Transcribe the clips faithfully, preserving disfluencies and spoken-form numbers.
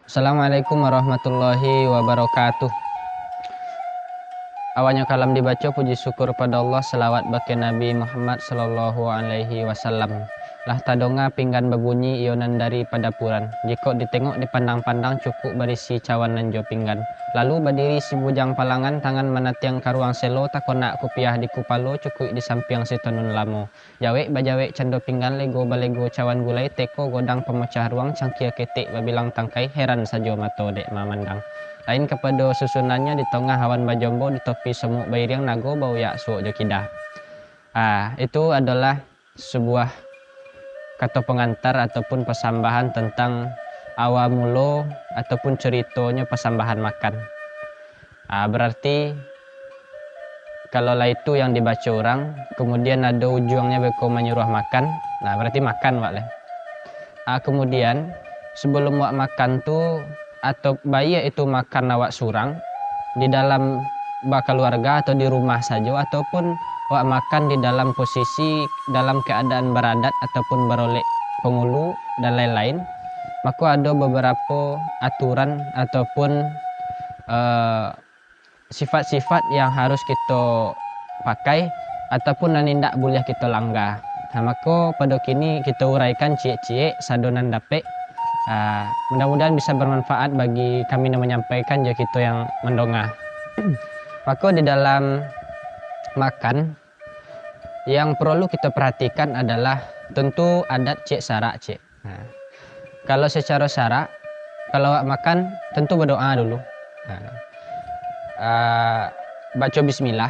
Assalamualaikum warahmatullahi wabarakatuh. Awalnyo kalam dibaco, puji syukur pado Allah, salawat bakeh Nabi Muhammad sallallahu alaihi wasallam. Lah tadonga pinggan babunyi, iyo nan dari padapuran. Jikok ditengok dipandang-pandang, cukuik barisi cawan nan jo pinggan. Lalu badiri si bujang palangan, tangan manatiang karuang selo, takonak kupiah di kupalo, cukuik di sampiang si tanun lamo. Jawek bajawek cando pinggan, lego balego cawan gulai, teko godang pamacah ruang, cangkia ketek babilang tangkai, heran sajo mato dek mamandang. Lain kapado susunannyo, di tongah awan bajombo, di topi somok bairiang, nago bauyak suok jo kida. Ah, itu adolah sebuah kato pangantar ataupun pasambahan tantang awal mulo ataupun caritonyo pasambahan makan. Ah, berarti kalau lah itu yang dibaco urang, kemudian ado ujuangnyo beko manyuruah makan, nah, berarti makan wak lah. Ah, kemudian, sebelum wak makan tu, atau baiak itu makan awak surang, di dalam bakaluarga atau di rumah sajo, ataupun wak makan di dalam posisi, dalam keadaan baradat ataupun barolek pangulu, dan lain-lain, mako ado babarapo aturan ataupun, eh, sifat-sifat yang harus kito pakai, ataupun nan indak buliah kito langga. Nah, mako pado kini kito uraikan ciek-ciek sado nan dapek. Ah, mudah-mudahan bisa bermanfaat bagi kami nan manyampaikan, jo kito yang mandonga. Mako di dalam makan, yang perlu kito perhatikan adalah tentu adat ciek sarak ciek. Nah, kalau secara sarak, kalau awak makan, tentu badoa dulu. Nah, ah, baco bismillah.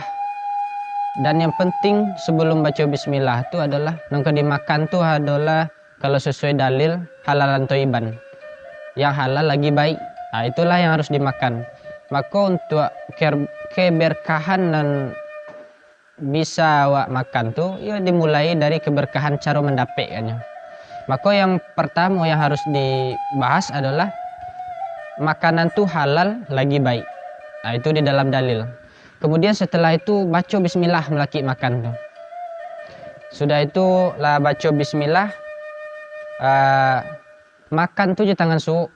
Dan yang penting sebelum baco bismillah tu adalah, nan ka dimakan tu adalah, kalau sesuai dalil, halalan toiban. Yang halal lagi baik. Ah, itulah yang harus dimakan. Mako, untuak ker-, keberkahan nan bisa awak makan tu, iyo dimulai dari keberkahan caro mandapekkannyo. Mako, yang partamo yang harus dibahas adolah, makanan tu halal lagi baik. Nah, itu di dalam dalil. Kemudian setelah itu, baco bismillah malakik makan tu. Sudah itu, lah baco bismillah, ah, makan tu jo tangan suok.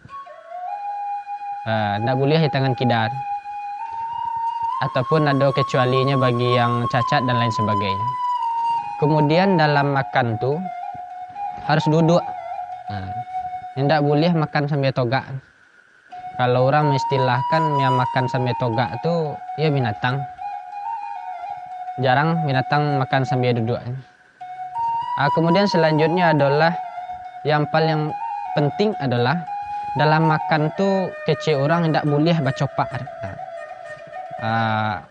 Ah, ndak buliah jo tangan kida. Ataupun ado kecualinyo bagi yang cacat dan lain sebagainya. Kemudian dalam makan tu harus duduak. Ah, indak buliah makan sambia togak. Kalau urang maistilahkan, yang makan sambia togak tu, iyo binatang. Jarang binatang makan sambia duduak. Ah, kemudian selanjutnya adolah, yang paling penting adolah, dalam makan tu kecek urang indak buliah bacopak. Ah,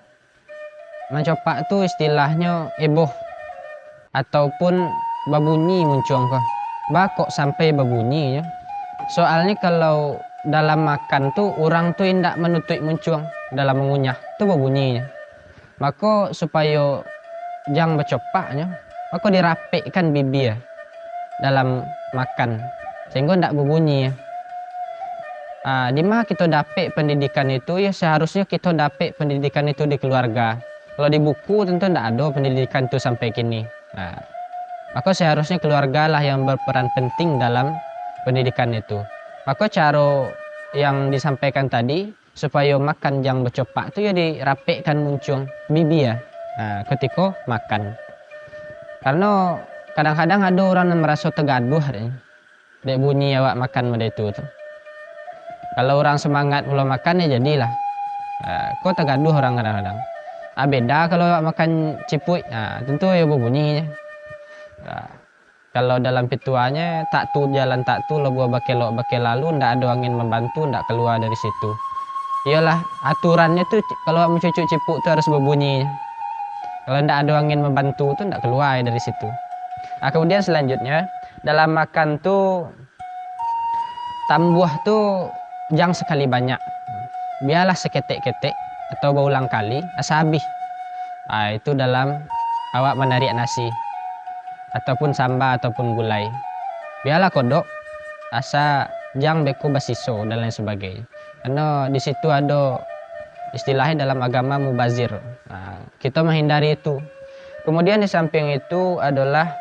mancopak tu istilahnyo eboh ataupun babunyi muncuang ko. Ba kok sampai babunyi nyo? Soalnyo kalau dalam makan tu, urang tu indak manutuik muncuang dalam mangunyah, tu babunyi nyo. Mako, supayo jan bacopaknyo, mako dirapekkan bibia dalam makan, sahinggo ndak babunyi. Ah, di ma kito dapek pandidikan itu? Yo, seharusnyo kito dapek pandidikan itu di keluarga. Kalau di buku, tantu ndak ado pandidikan tu sampai kini. Nah, mako seharusnyo keluarga lah yang berperan penting dalam pandidikan itu. Mako, caro yang disampaikan tadi, supayo makan jan bacopak tu, yo dirapekkan muncuang bibia, ha, kutiko makan. Karano kadang-kadang ado urang nan maraso tagaduah dek, dek bunyi awak makan model itu tu. Kalau urang semangat pulo makan, yo jadilah. Ha, ko tagaduah urang kadang-kadang. Ah, beda kalau awak makan cipuik, ha, tantu yo babunyi je. Ha. Kalau dalam pituahnyo, tak tu jalan tak tu, labuah bakelok bakelalu, ndak ado angin mambantu, ndak kalua dari situ. Iyolah, aturannyo tu, kalau awak mancucuk cipuik tu harus babunyi. Kalau ndak ado angin mambantu tu, ndak kalua dari situ. Ah, kemudian selanjutnyo, dalam makan tu, tambuah tu jan sakali banyak. Bialah saketek-ketek atau baulang kali, asa abih. Ah, itu dalam awak manariak nasi, ataupun samba, ataupun gulai. Bialah kodok, asa jan beko basiso, dan lain sabagainyo. Karano di situ ado istilahnyo dalam agama mubazir. Nah, kito mahindari itu. Kemudian di samping itu adolah,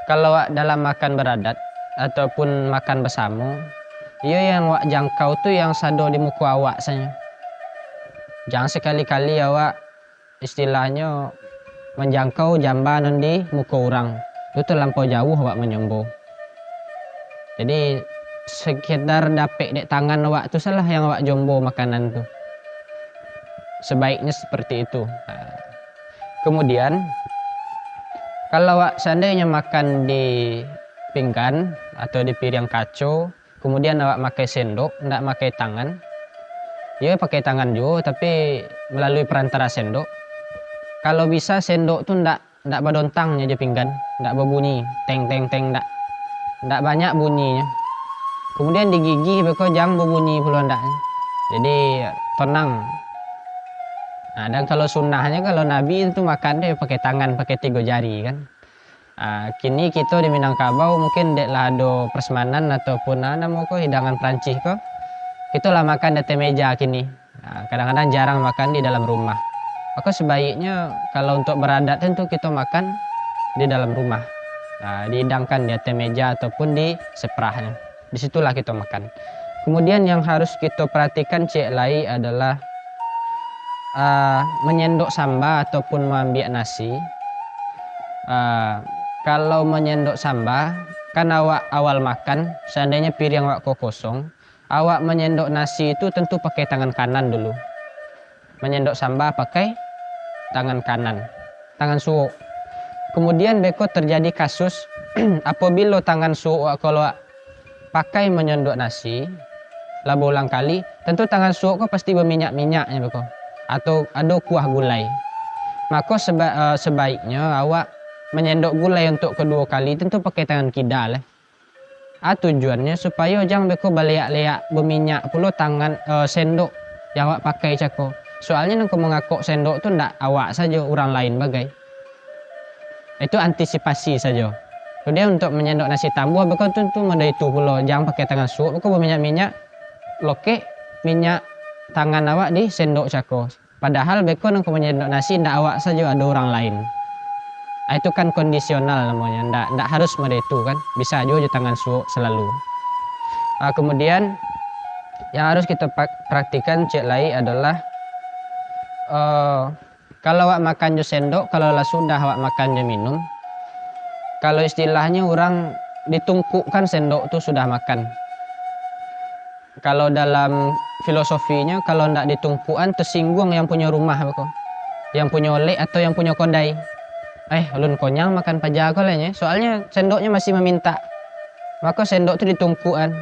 kalau awak dalam makan baradat ataupun makan basamo, Iyo, yang wak jangkau tu yang sado di muko awak sajo. Jangan sekali-kali awak istilahnyo manjangkau jamba nan di muko urang. Tu talampau jauah awak manyombo. Jadi, sekedar dapek dek tangan awak tu salah yang awak jombo makanan tu. Sebaiknya seperti itu. Nah, kemudian, kalau awak seandainyo makan di pinggan atau di piriang kaco, kemudian awak makai sendok, ndak makai tangan, yo pakai tangan juo, tapi melalui perantara sendok. Kalau bisa, sendok tu ndak, ndak badontang nyo jo pinggan, ndak babunyi, teng, teng, teng, ndak. Ndak banyak bunyinyo. Kemudian di gigi beko jan babunyi pulo ndak. Jadi, tenang. Nah, dan kalau sunahnyo, kalau Nabi tu makan tu pakai tangan, pakai tigo jari kan. Ah, kini kito di Minangkabau mungkin dek lah ado prasmanan ataupun, ah, namo ko, hidangan Prancis ko, kito lah makan di ateh meja kini. Ah, kadang-kadang jarang makan di dalam rumah. Mako, sebaiknyo kalau untuk baradat tu kito makan di dalam rumah. Ah, dihidangkan di ateh meja ataupun di seprahnyo. Di situlah kito makan. Kemudian, yang harus kito perhatikan ciek lai adalah, ah, manyendok samba ataupun maambiak nasi. Ah, kalau manyendok samba, kan awak awal makan, seandainyo piriang awak ko kosong, awak manyendok nasi tu tentu pakai tangan kanan dulu. Manyendok samba pakai tangan kanan, tangan suok. Kemudian beko terjadi kasus, apabilo tangan suok awak ko lo awak pakai manyendok nasi, lah baulang kali, tentu tangan suok ko pasti baminyak-minyaknyo beko, atau ado kuah gulai. Mako seba-, eh, sebaiknyo awak manyendok gulai untuk kaduo kali, tentu pakai tangan kida lah. A, tujuannyo supayo jan beko baleak-leak baminyak pulo tangan, eh, sendok yang awak pakai cako. Soalnyo nan ka mangakok sendok tu ndak awak sajo, urang lain bagai. Itu antisipasi sajo. Kemudian, untuk manyendok nasi tambuah, beko tu, tu model itu pulo, jan pakai tangan suok, beko baminyak-minyak, lokek minyak tangan awak di sendok cako. Padahal beko nan ka manyendok nasi ndak awak sajo, ado urang lain. Ah, itu kan kondisional namonyo, ndak, ndak harus model itu kan, bisa juo jo tangan suok salalu. Ah, kemudian yang harus kito pak-, praktikan ciek lai adolah, eh, kalau awak makan jo sendok, kalau lah sudah awak makan jo minum, kalau istilahnyo urang ditungkukkan sendok tu sudah makan. Kalau dalam filosofinyo, kalau ndak ditungkukan, tersinggung yang punyo rumah beko, yang punyo olek atau yang punyo kodai. "Eh, ulun konyang makan paja ko lai nyo, soalnyo sendoknyo masih mamintak." Mako sendok tu ditungkukan.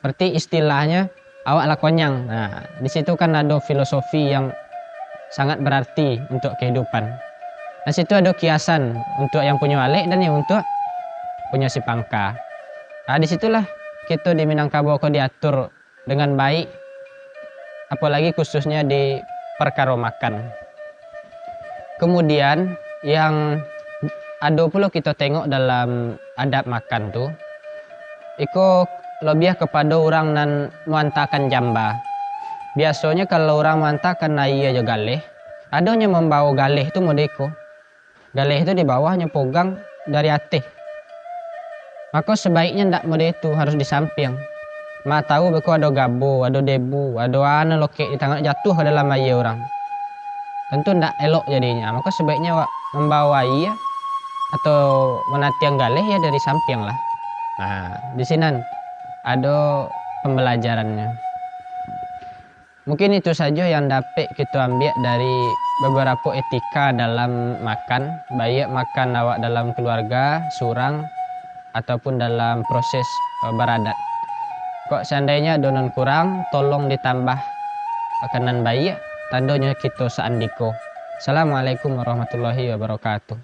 Berarti istilahnyo, awak lah konyang. Nah, di situ kan ado filosofi yang sangat berarti untuk kehidupan. Nah, situ ado kiasan untuk yang punyo alek dan yang untuk punyo sipangka. Nah, di situlah kito di Minangkabau ko diatur dengan baik, apalagi khususnya di perkaro makan. Kemudian, yang ado pulo kito tengok dalam adab makan tu, iko labiah kapado urang nan maantakan jamba. Biasonyo, kalau urang maantakan aia jo galeh, adonyo mambawo galeh tu modeko. Galeh tu di bawah, nyo pogang dari ateh. Mako, sabaiknyo ndak model itu, harus di sampiang. Ma tahu beko ado gabo, ado debu, ado a nan lokek di tangan, jatuah ka dalam aia urang. Tentu ndak elok jadinyo. Mako, sabaiknyo awak mambawa aia atau manatiang galeh, yo, dari sampiang lah. Nah, di sinan ado pambalajarannyo. Mungkin itu sajo yang dapek kito ambiak dari babarapo etika dalam makan, baiak makan awak dalam kaluarga, surang, ataupun dalam proses, eh, baradat. Kok seandainyo ado nan kurang, tolong ditambah ka nan baiak, tandonyo kito saandiko. Assalamualaikum warahmatullahi wabarakatuh.